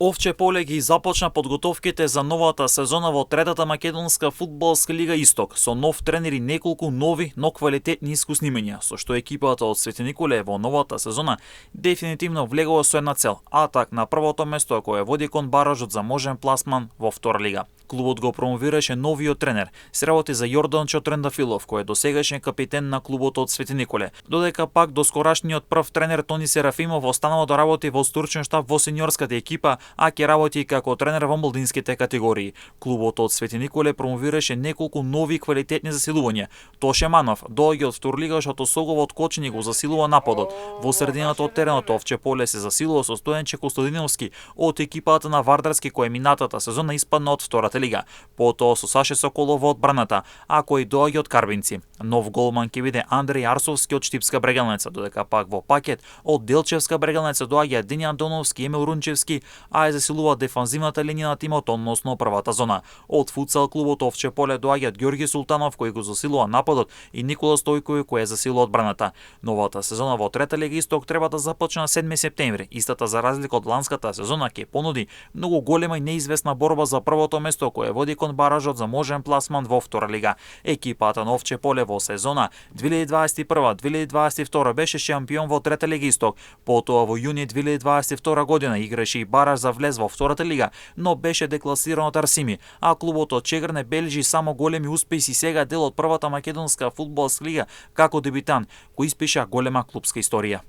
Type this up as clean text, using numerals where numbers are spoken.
Овче поле ги започна подготовките за новата сезона во третата македонска фудбалска лига Исток со нов тренер и неколку нови, но квалитетни искусни имења, со што екипата од Свети Николе во новата сезона дефинитивно влегува со една цел: атак на првото место кој води кон баражот за можен пласман во втора лига. Клубот го промовираше новиот тренер. Се работи за Јорданчо Трендафилов, кој е досегашен капитен на клубот од Свети Николе. Додека пак доскорашниот прв тренер Тони Серафимов останал да работи во стручен штаб во сениорската екипа, а ќе работи како тренер во младинските категории. Клубот од Свети Николе промовираше неколку нови квалитетни засилувања. Тоше Манов доаѓа од Вторлига, што Соговот Кочини го засилува нападот. Во средината од теренот Овче поле се засилува со Стојанче Костадиновски од екипата на Вардарски, кој минатата сезона испадна од втората лига. Потоа со Саше Соколов во одбраната, а кој доаѓа од Карбинци. Нов голман ќе биде Андреј Арсовски од Штипска Брегалница, додека пак во пакет од Делчевска Брегалница доаѓа Денјан Доновски, Емил Рунчевски, а е засилува дефанзивната линија на тимот, односно првата зона. Од футсал клубот Овче поле доаѓаат Ѓорги Султанов, кој го засилува нападот, и Никола Стојкови, кој е засилува одбраната. Новата сезона во трета лига Исток треба да започне на 7 септември. Истата, за разлика од ланската сезона, ќе понуди многу голема и неизвестна борба за првото место кој води кон баражот за можен пласман во втора лига. Екипата на Овче поле во сезона 2021-2022 беше шампион во трета лига Исток. Потоа во јуни 2022 година играше и бараж за влез во втората лига, но беше декласиран од Арсими, а клубот од Чегрне бележи само големи успеси, сега дел од првата македонска фудбалска лига како дебитант, кој испиша голема клубска историја.